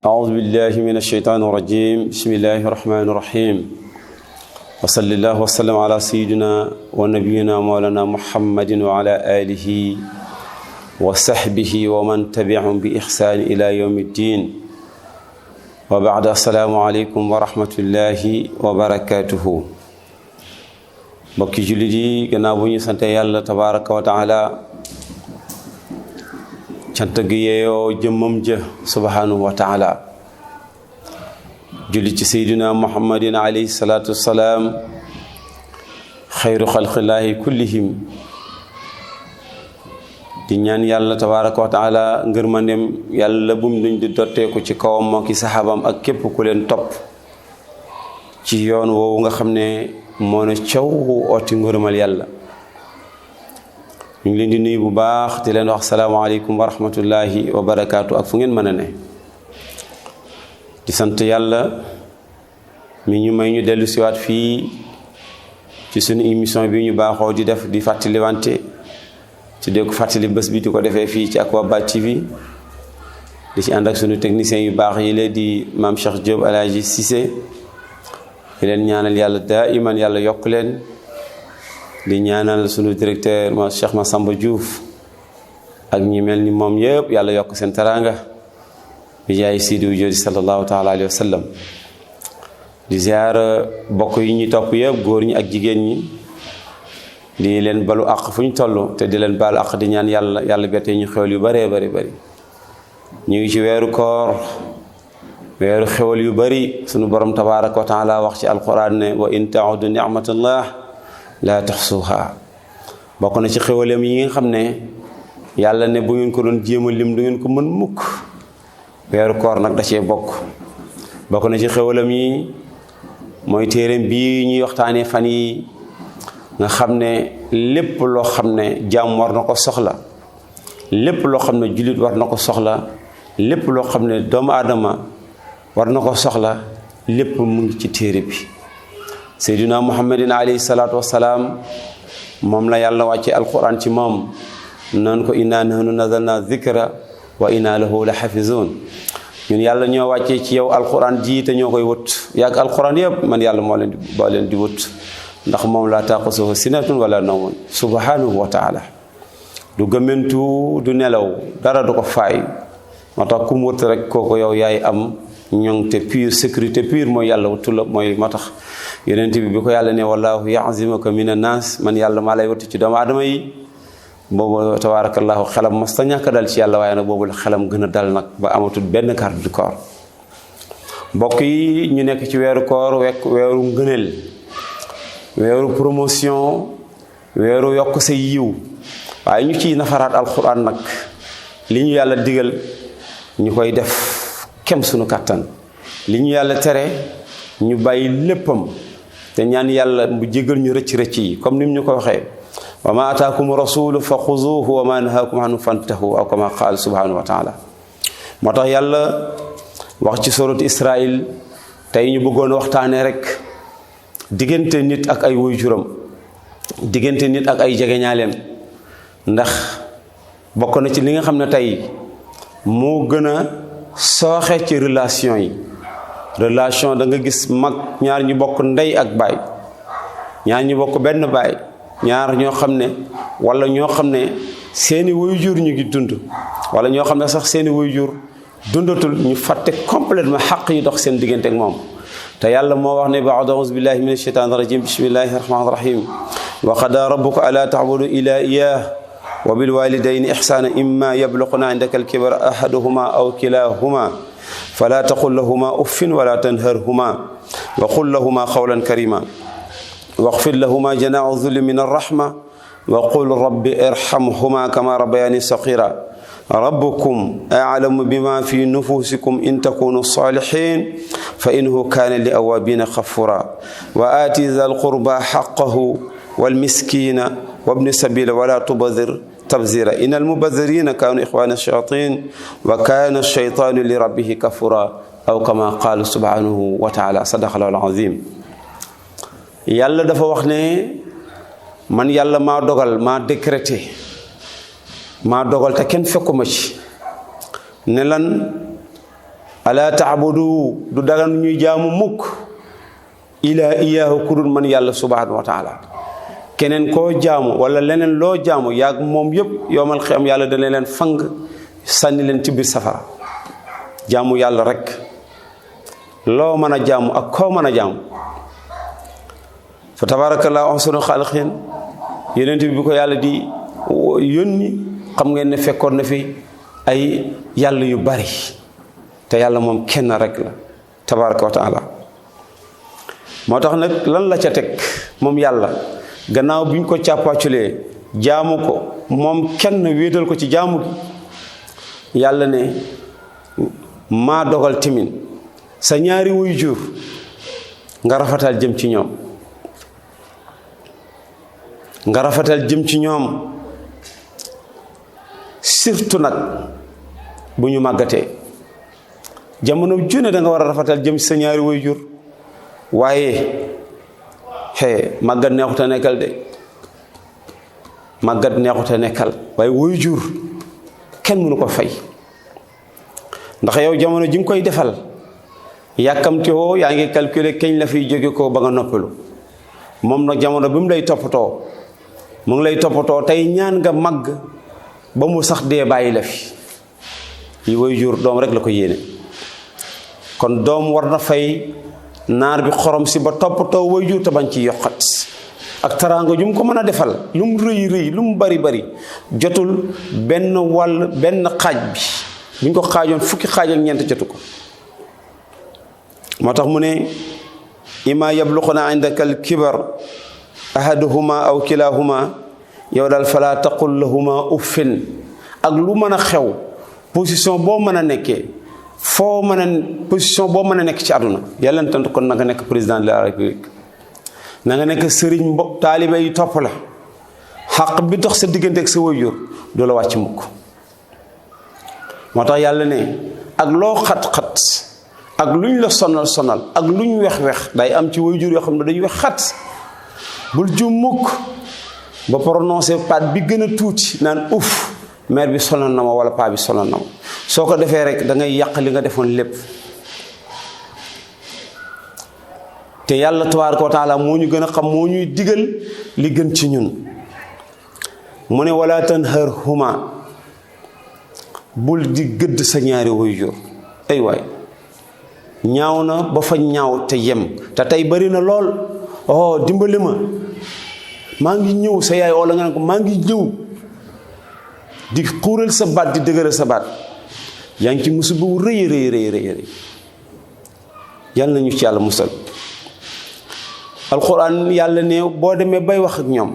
أعوذ بالله من الشيطان الرجيم بسم الله الرحمن الرحيم وصلى الله وسلم على سيدنا ونبينا مولانا محمد وعلى آله وصحبه ومن تبعهم بإحسان إلى يوم الدين وبعد السلام عليكم ورحمة الله وبركاته mbokki jullit yi gannaaw bu ñu sante yàlla tabaraka wa taala cant gi yeeyoo jëmmam ja subhanahu wa taala julli ci seydina muhammadin alayhi salaatu wassalaam xayru xalqillaahi kullihim di ñaan yàlla tabaraka wa taala ngërmandem yàlla bum duñ di dotteeku ci kawam moo ki saxaabam ak képp ku leen topp ci yoon woowu nga xam ne moo ne caw ooti ngërëmal yàlla ñu ngi leen di nuyu bu baax di leen wax salaamaaleykum wa rahmatullahi wa barakaatu ak fu ngeen mën a ne di sant yàlla mi ñu may ñu dellu siwaat fii ci suñu émission bi ñu baaxoo di def di fàttali wante ci dee ko fàttali bés bi di ko defee fii ci Akwaba TV di ci ànd ak suñu technicien yu baax yi leen di maam Cheikh Diop Alaaji Cissé di leen ñaanal yàlla daa iman yàlla yokk leen di ñaanal sunu directeur ma Cheikh Massamba Diouf ak ñi mel ni moom yëpp yàlla yokk seen teraanga bi jaay Sidi Wujudi sallallahu taala alayhi wa sallam di ziar bokk yi ñu topp yëpp góor ñi ak jigéen ñi di leen balu àq fu ñu toll te di leen balu àq di ñaan yàlla bette ñu xewal yu bëree bëri ñu ngi ci weeru koor weeru xewal yu bëri sunu borom tabaraka wa taala wax ci alquran ne wa in ta'udu ni'matallah la taxsuha bokk na ci xewalem yi nga xam ne yàlla ne bu ngeen ko doon jéem a lim du ngeen ko mën mukk weeru koor nag da cee bokk na ci xewalem yi mooy téereem bii ñuy waxtaanee fan yi nga xam ne lépp loo xam ne jaam war na ko soxla lépp loo xam ne jullit war na ko soxla lépp loo xam ne doomu aadama war na ko soxla lépp mu ngi ci téere bi seydina muhammadin alayhi salaatu wassalaam moom la yàlla wàcce alquran ci moom naan ko inna nahnu nazalna dhikra wa inna lahu la xafizun ñun yàlla ñoo wàccee ci yow alquran ji te ñoo koy wut yàgg alquran yëpp man yàlla moo leen di wut ndax moom laa taqusuhu sinatun wala nawmun subhanahu wa taala du gëmmentu du nelaw dara du ko faay moo tax ku mu wut rek kooku yow yaay am ñoŋ te pure sécurité pure mooy yàlla wutu la mooy moo tax yonent bi ko yàlla ne wallahu ya'zimuka mina naas man yàlla maa lay wattu ci doomu aadama yi boobu tabarakallahu xelam mas ta ñàkk dal ci yàlla waaye nag boobu la xelam gën a dal nag ba amatul benn garde du corps mbokk yi ñu nekk ci weeru koor weeru ngëneel weeru promotion weeru yokk sa yiw waaye ñu ciy nafaraat alquran nag li ñu yàlla digal ñu koy def kem sunu kàttan li ñu yàlla tere ñu bàyyi léppam te ñaan yàlla mu jégal ñu rëcc yi comme ni mu ñu ko waxee wa ma ataakum rasulu fa xuzuhu wa ma nahaakum anhu fantahu aw kama qaal subhanahu wa taala moo tax yàlla wax ci suratu Israil tey ñu bëggoon waxtaanee rek diggante nit ak ay waajuram diggante nit ak ay jegeñaaleem ndax bokk na ci li nga xam ne tey moo gën a sooxe ci relation yi relation da nga gis mag ñaar ñu bokk ndey ak baay ñaar ñu bokk benn baay ñaar ñoo xam ne wala ñoo xam ne seeni waajur ñu ngi dund wala ñoo xam ne sax seeni waajur dundatul ñu fàtte complètement xaq yi dox seen diggante ak moom te yàlla moo wax ne ba'da a'uuzu billahi min ashaytaani rajim bismillahi rahmaani rahim wa qadaa rabbuka allaa ta'budu illaa iyyaahu wa bil waalidayni ihsaana imma yablughanna 'indaka al-kibara ahaduhumaa aw kilaahumaa فلا تقل لهما أف ولا تنهرهما وقل لهما قولا كريما واغفر لهما جناح الذل من الرحمة وقل رب ارحمهما كما ربياني صغيرا ربكم أعلم بما في نفوسكم إن تكونوا صالحين فإنه كان لأوابين غفورا وآتي ذا القربى حقه والمسكين وابن السبيل ولا تبذر تبذيرا إن المبذرين كانوا إخوان الشياطين وكان الشيطان لربه كفورا أو كما قال سبحانه وتعالى صدق الله العظيم yàlla dafa wax ne man yàlla maa dogal maa décrété maa dogal te kenn fekkuma ci ne lan ala taabudu du dagan ñuy jaamu mukk ila iyaahu kudul man yàlla subhanahu wa taala keneen koo jaamu wala leneen loo jaamu yaag moom yëpp yowmal xiyam yàlla dana leen fang sànni leen ci biir safara jaamu yàlla rek loo mën a jaamu ak koo mën a jaamu fa tabarakallahu ahsanul xaaliqiin yonent bi ko yàlla di yónni xam ngeen ne fekkoon na fi ay yàlla yu bari te yàlla moom kenn rek la tabaraka wa taala moo tax nag lan la ca teg moom yàlla gannaaw bi ñu ko càppaaculee jaamu ko moom kenn wéetal ko ci jaamu gi yàlla ne maa dogal timin sa ñaari wuy jur nga rafetal jëm ci ñoom nga rafetal jëm ci ñoom surtout nag bu ñu màggatee jamono june da nga war a rafetal jëm ci sa ñaari wuy jur waaye màggat neexuta nekkal de màggat neexuta nekkal waaye wuy jur kenn mënu ko fay ndax yow jamono ji nga koy defal yàkkamti woo yaa ngi calculer kañ la fiy jóge ko ba nga noppalu moom nag jamono bi mu lay toppatoo mu ngi lay toppatoo tey ñaan nga màgg ba mu sax dee bàyyi la fi yi way jur doom rek la ko yéene kon doom war na fay naar bi xorom si ba toppatoo way jur te bañ ci yokkat ak taraanga ju mu ko mën a defal lu mu rëy rëy lu mu bari bari jotul benn wàll benn xaaj bi bu ñu ko xaajoon fukki xaaj ak ñeent jotu ko moo tax mu ne ima yablughuna indaka al kibar ahaduhuma aw kilahuma yow daal fala taqul lahuma uffin ak lu mën a xew position boo mën a nekkee foo mën a position boo mën a nekk ci àdduna yàlla na kon na nga nekk président de la république na nga nekk sëriñ taalibe yi topp la xaq bi dox sa diggante ak sa waajur du la wàcc mukk moo tax yàlla ne ak loo xat-xat ak luñ la sonal ak luñ wex-wex day am ci waajur yoo xam ne dañuy wex xat bul jum mukk ba prononcé paat bi gën a tuuti naan uf mère bi sonal na ma wala paa bi sonal na ma soo ko defee rek da ngay yàq li nga defoon lépp te yàlla tabaaraka wa taala moo ñu gën a xam moo ñuy digal li gën ci ñun mu ne wala tanharhuma bul di gëdd sa ñaari waajur ay waay ñaaw na ba fa ñaaw te yem te tey bari na lool oh dimbali ma maa ngi ñëw sa yaay wala nga ne ko maa ngi ñëw di xuural sa baat di dëgëral sa baat yaa ngi ci musiba bu rëy rëy yàlla nañu ci yàlla musal alxuraan yàlla ne boo demee bay wax ak ñoom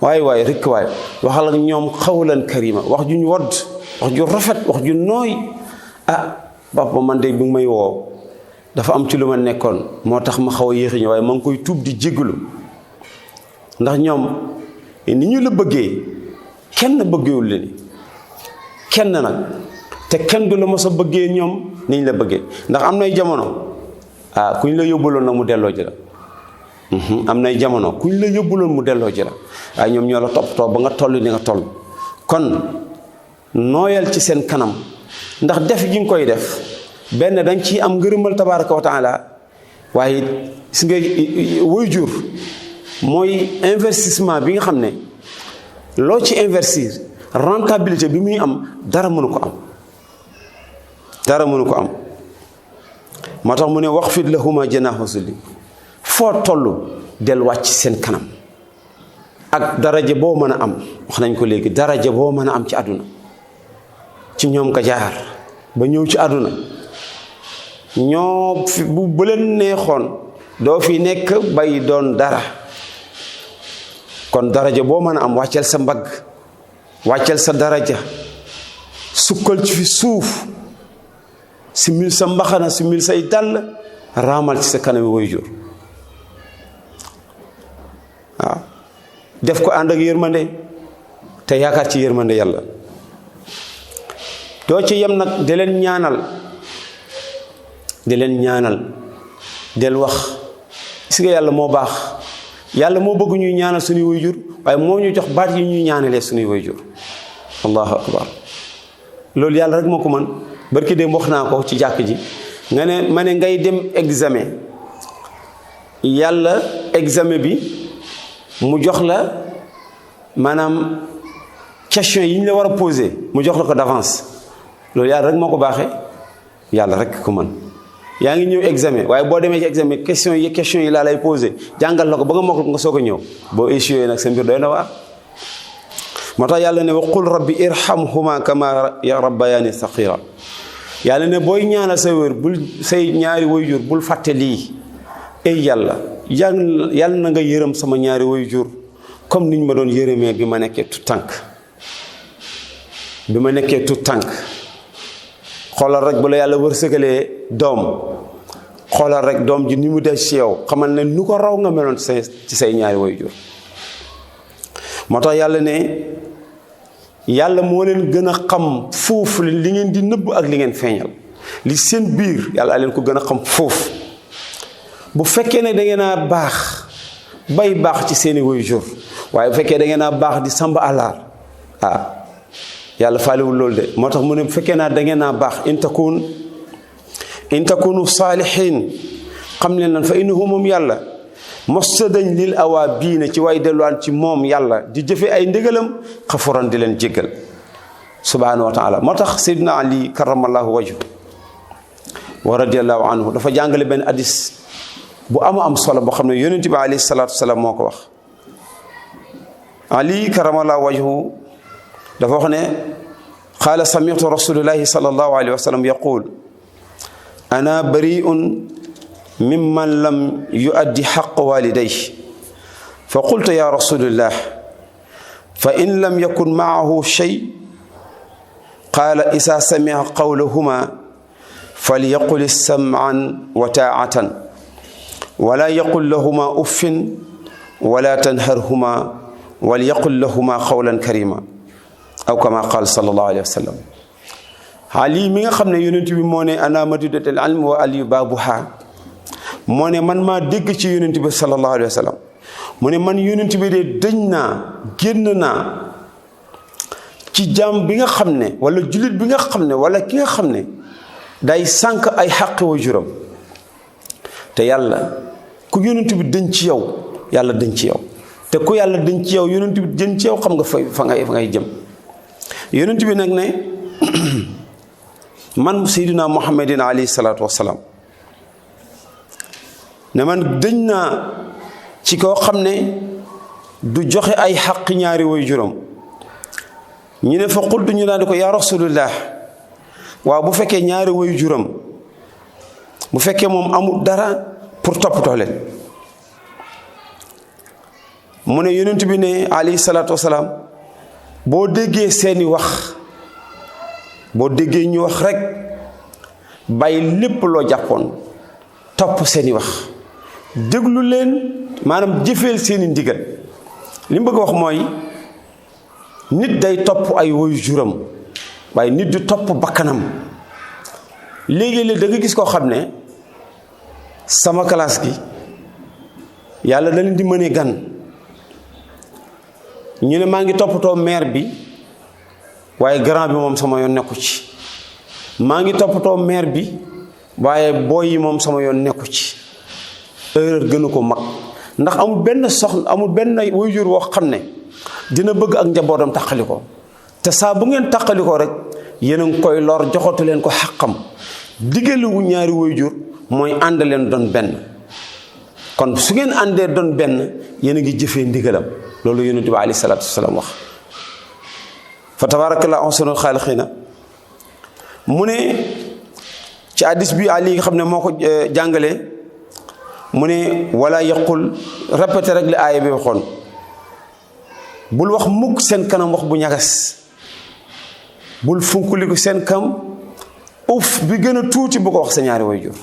waaye rekk waaye waxal ak ñoom xawlan karima wax ju ñu wodd wax ju rafet wax ju nooy papa man de bi nga may woo dafa am ci lu ma nekkoon moo tax ma xaw a yéexi ñëw waaye ma ngi koy tuub di jéggalu ndax ñoom ni ñu la bëggee kenn bëggewul leen kenn nag te kenn du la mos a bëggee ñoom niñ la bëggee ndax am nay jamono kuñ la yóbbuloon nag mu delloo ji la am nay jamono kuñ la yóbbuloon mu delloo ji la waaye ñoom ñoo la toppatoo ba nga toll ni nga toll kon nooyal ci seen kanam ndax def gi nga koy def benn dañ ciy am ngërëmal tabaraka wa taala waaye si nga waajur mooy investissement bi nga xam ne loo ci investir rentabilité bi muy am dara mënu ko am moo tax mu ne waxfid lahuma janaaha zulli foo toll del wàcc seen kanam ak daraja boo mën a am wax nañ ko léegi daraja boo mën a am ci àdduna ci ñoom ka jaar ba ñëw ci àdduna ñoo fi bu leen neexoon doo fi nekk bay doon dara kon daraja boo mën a am wàcceel sa mbagg wàcceel sa daraja sukkal ci fi suuf simil sa mbaxana simil say dàll raamal ci sa kanami waajur waaw def ko ànd ak yërmande te yaakaar ci yërmande yàlla doo ci yem nag di leen ñaanal del wax gis nga yàlla moo baax yàlla moo bëgg ñuy ñaanal suñuy waajur waaye moo ñu jox baat yi ñuy ñaanalee suñuy waajur allahu akbar loolu yàlla rek moo ko mën barki dem wax naa ko ci jàkk ji nga ne ma ne ngay dem examen yàlla examen bi mu jox la maanaam question yi ñu la war a poser mu jox la ko d'avance loolu yàlla rek moo ko baaxee yàlla rek ko mën yaa ngi ñëw examen waaye boo demee ci examen question yi laa lay poser jàngal la ko ba nga mokkal nga soog a ñëw boo échoué nag sa mbir doy na waar. moo tax yàlla ne wa qul rabbi irhamhuma kama rabbayani saghira yàlla ne booy ñaanal sa wér bul say ñaari waajur bul fàtte lii ey yàlla yàlla na nga yërëm sama ñaari waajur comme niñ ma doon yërëmee bi ma nekkee tout tànk xoolal rek bu la yàlla wërsëgalee doom xoolal rek doom ji ni mu def ci yow xamal ne nu ko raw nga meloon ci say ñaari waajur moo tax yàlla ne yàlla moo leen gën a xam foofu li ngeen di nëbb ak li ngeen feeñal li seen biir yàlla leen ko gën a xam foofu bu fekkee ne da ngeen a baax bay baax ci seeni waajur waaye bu fekkee da ngeen a baax di samba àllaar yàlla faalewul loolu de moo tax mu ne bu fekkee naa da ngeen a baax in takunu saalihin xam leen lan fa innahu moom yàlla mosta dañ lil awaabiina ci way delluwaan ci moom yàlla di jëfe ay ndigalam xafuran di leen jéggal subhanahu wa taala moo tax Seydina Ali karamallahu wajhu wa radiallahu anhu dafa jàngale benn hadis bu am solo boo xam ne yonent bi alayhi salaatu wasalaam moo ko wax. Ali karamallahu wajhu dafa wax ne qaala sami'tu rasulullahi sallallahu alayhi wa sallam yaqul ana bari'un mimman lam yuaddi xaq walidayhi fa qultu ya rasulillah fa in lam yakun maahu shay qaala isa sami'a qawlahuma falyaqul sam'an wa taa'atan wala yaqul lahuma uffin wala tanharhuma walyaqul lahuma qawlan karima aw kama qaal sallallahu alayhi wa sallam. Ali mi nga xam ne yonent bi moo ne ana madidatul ilm wa aliyu baabuha moo ne man maa dégg ci yonent bi sallallahu alayhi wa sallam mu ne man yonent bi de dëñ naa génn naa ci jaam bi nga xam ne wala jullit bi nga xam ne wala ki nga xam ne day sànq ay xaqi waajuram te yàlla ku yonent bi dëñ ci yow yàlla dëñ ci yow te ku yàlla dëñ ci yow yonent bi dëñ ci yow xam nga fa ngay jëm. yonent bi nag ne man Seydina Muhammadin alayhi salaatu wassalaam ne man dëñ naa ci koo xam ne du joxe ay xaq ñaari waajuram ñu ne fa qultu ñu daan di ko yaa rasulullah waaw bu fekkee ñaari waajuram bu fekkee moom amul dara pour toppatoo leen mu ne yonent bi ne alayhi salaatu wassalaam boo déggee seeni wax boo déggee ñu wax rek bàyyi lépp loo jàppoon topp seeni wax déglu leen maanaam jëfeel seeni ndigal li mu bëgg a wax mooy nit day topp ay waajuram waaye nit du topp bakkanam léegi-léeg da nga gis koo xam ne sama classe gi yàlla da leen di mëne gan ñu ne maa ngi toppatoo maire bi waaye grand bi moom sama yoon nekku ci maa ngi toppatoo maire bi waaye booy yi moom sama yoon nekku ci erreur gënu ko mag ndax amul benn soxna amul benn waajur woo xam ne dina bëgg ak njabootam taqali ko te saa bu ngeen taqali ko rek yéen a ngi koy lor joxatu leen ko xaqam diggaliwu ñaari waajur mooy ànd leen doon benn kon su ngeen àndee doon benn yéen a ngi jëfee ndigalam loolu yonent bi alayhi salaatu wasalaam wax fa tabarakallahu ahsanul xaaliqiina mu ne ci hadis bi Ali nga xam ne moo ko jàngale mu ne wala yaqul répété rek li aaya bi waxoon bul wax mukk seen kanam wax bu ñagas bul funkuliku seen kam uf bi gën a tuuti bu ko wax sa ñaari waajur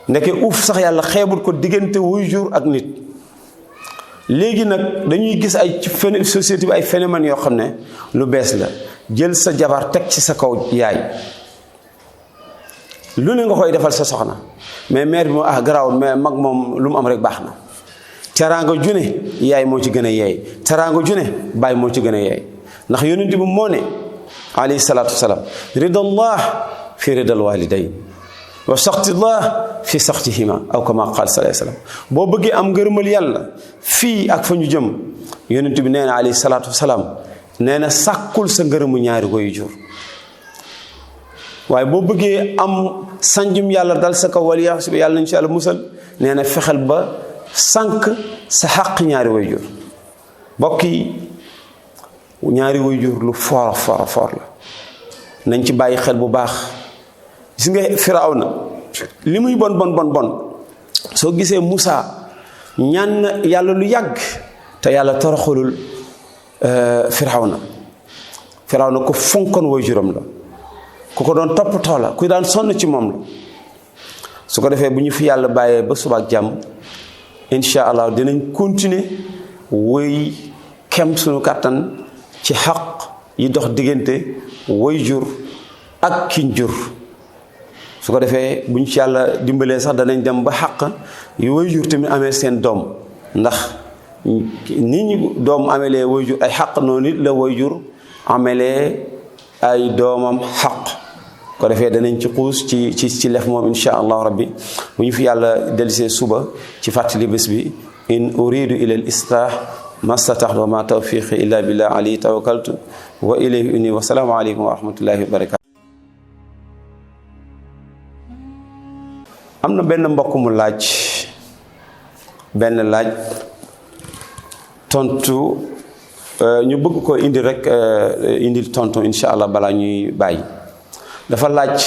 ndeke uf sax yàlla xeebul ko diggante waajur ak nit léegi nag dañuy gis ay ci société bi ay phénomènes yoo xam ne lu bees la jël sa jabar teg ci sa kaw yaay lu ne nga koy defal sa soxna mais mère bi moom garaawul mais mag moom lu mu am rek baax na teraanga june yaay moo ci gën a yeey teraanga june baay moo ci gën a yeey ndax yonent bi moo ne alayhi salaatu wasalaam ridallah fi ridal walidayn wa saxtillah fi saxtihima aw kama qaal sallallahu alayhi wasallam boo bëggee am ngërëmal yàlla fii ak fa ñu jëm yonent bi nee na alayhi salaatu wasalaam nee na sàkkul sa ngërëmu ñaari waajur waaye boo bëggee am sanjum yàlla dal sa kaw wala yàlla nañu ci yàlla musal nee na fexel ba sànq sa xaq ñaari waajur mbokk yi ñaari waajur lu foor la nañ ci bàyyi xel bu baax gis nga Firawna li muy bon soo gisee Musaa ñaan na yàlla lu yàgg te yàlla toroxalul Firawna ko fonkoon waajuram la ku ko doon toppatoo la ku daan sonn ci moom la su ko defee bu ñu fi yàlla bàyyee ba suba ak jàmm incha allah dinañ continuer woy kem suñu kàttan ci xaq yi dox diggante waajur ak kiñ jur su ko defee bu ñu ci yàlla dimbalee sax danañ dem ba xaq yu waajur tamit amee seen doom ndax nit ñi doom amelee waajur ay xaq noonu nit la waajur amelee ay doomam xaq ko defee danañ ci xuus ci lef moom insha allahu rabbi bu ñu fi yàlla dellisee suba ci fàttali bés bi in uridu ila al islah mastataxtu wa ma tawfiqi illa billah alayhi tawakkaltu wa ilayhi uni wa salaamu aleykum wa rahmatullahi wa barakatu am na benn mbokk mu laaj benn laaj tontu ñu bëgg ko indi rek indil tontu insha allah balaa ñuy bàyyi dafa laaj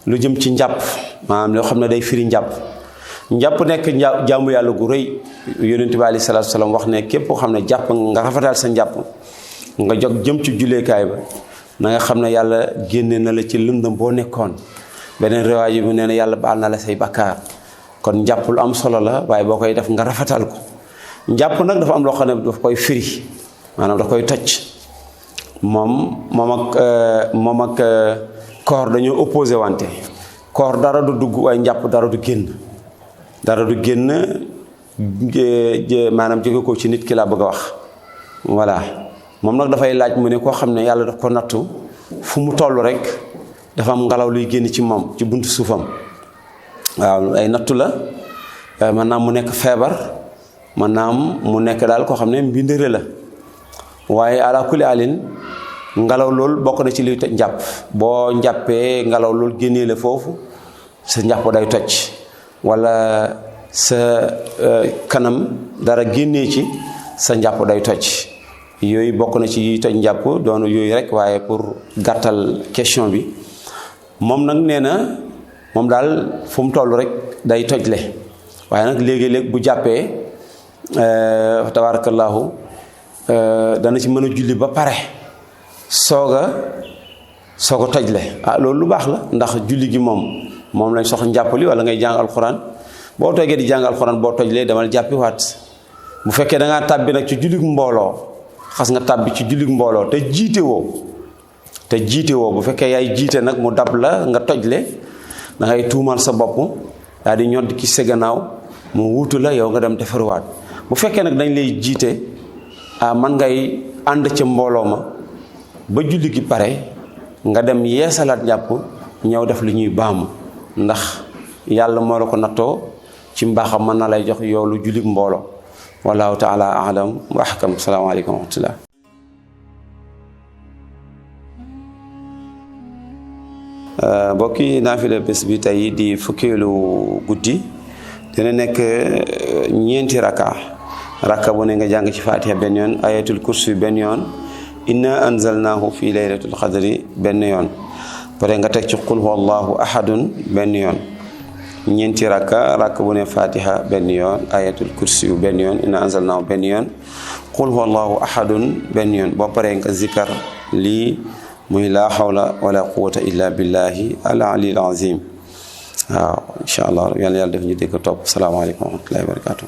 lu jëm ci njàpp maanaam loo xam ne day firi njàpp nekk jaamu yàlla gu rëy yonent bi alayhi salaatu salaam wax ne képp koo xam ne jàpp nga rafetal sa njàpp nga jóg jëm ci julleekaay ba na nga xam ne yàlla génne na la ci lëndëm boo nekkoon beneen riwaaya bi nee na yàlla baal na la say bakkaar kon njàpp lu am solo la waaye boo koy def nga rafetal ko njàpp nag dafa am loo xam ne daf koy firi maanaam daf koy toj moom ak koor dañoo opposé wante koor dara du dugg waaye njàpp dara du génn maanaam jóge ko ci nit ki laa bëgg a wax voilà moom nag dafay laaj mu ne koo xam ne yàlla daf ko nattu fu mu toll rek dafa am ngelaw luy génn ci moom ci buntu suufam waaw ay nattu la maanaam mu nekk feebar maanaam mu nekk daal koo xam ne mbindëre la waaye ala kulli alin ngelaw loolu bokk na ci liy toj njàpp boo njàppee ngelaw loolu génnee la foofu sa njàpp day toj wala sa kanam dara génnee ci sa njàpp day toj yooyu bokk na ci yiy toj njàpp doonu yooyu rek waaye pour gàttal question bi moom nag nee na moom daal fu mu toll rek day tojle waaye nag léegi-léeg bu jàppee tabaarakallaahu dana ci mën a julli ba pare soog a tojle loolu lu baax la ndax julli gi moom lañ soxla njàppali wala ngay jàng alxuraan boo toogee di jàng alxuraan boo tojlee demal jàppi waat bu fekkee da ngaa tàbbi nag ci jullig mbooloo xas nga tàbbi ci jullig mbooloo te jiite woo bu fekkee yaay jiite nag mu dab la nga tojle da ngay tuumal sa bopp daal di ñodd ki sa gannaaw mu wuutu la yow nga dem defaruwaat bu fekkee nag dañ lay jiite man ngay ànd ca mbooloo ma ba julli gi pare nga dem yeesalaat njàpp ñëw def li ñuy baamu ndax yàlla moo la ko nattoo ci mbaaxam mën na lay jox yow lu jullit mbooloo wallahu taala alam wa ahkam salaamaaleykum wa rahmatullah mbokki naafila bés bi tey di fukkeelu guddi dina nekk ñeenti rakka bu ne nga jàng ci fatiha benn yoon ayatul kursi benn yoon inna anzalnahu fi laylatul qadri benn yoon pare nga teg ci qul huwa allahu ahadun benn yoon ñeenti rakka bu ne fatiha benn yoon ayatul kursi benn yoon inna anzalnahu benn yoon qul huwa allahu ahadun benn yoon boo paree nga zikkar lii muy laa hawla wala quwwata illa billahi al ali al azim waaw insha allah yàlla def ñu dégg topp salaamaaleykum wa rahmatullahi wa barakatuh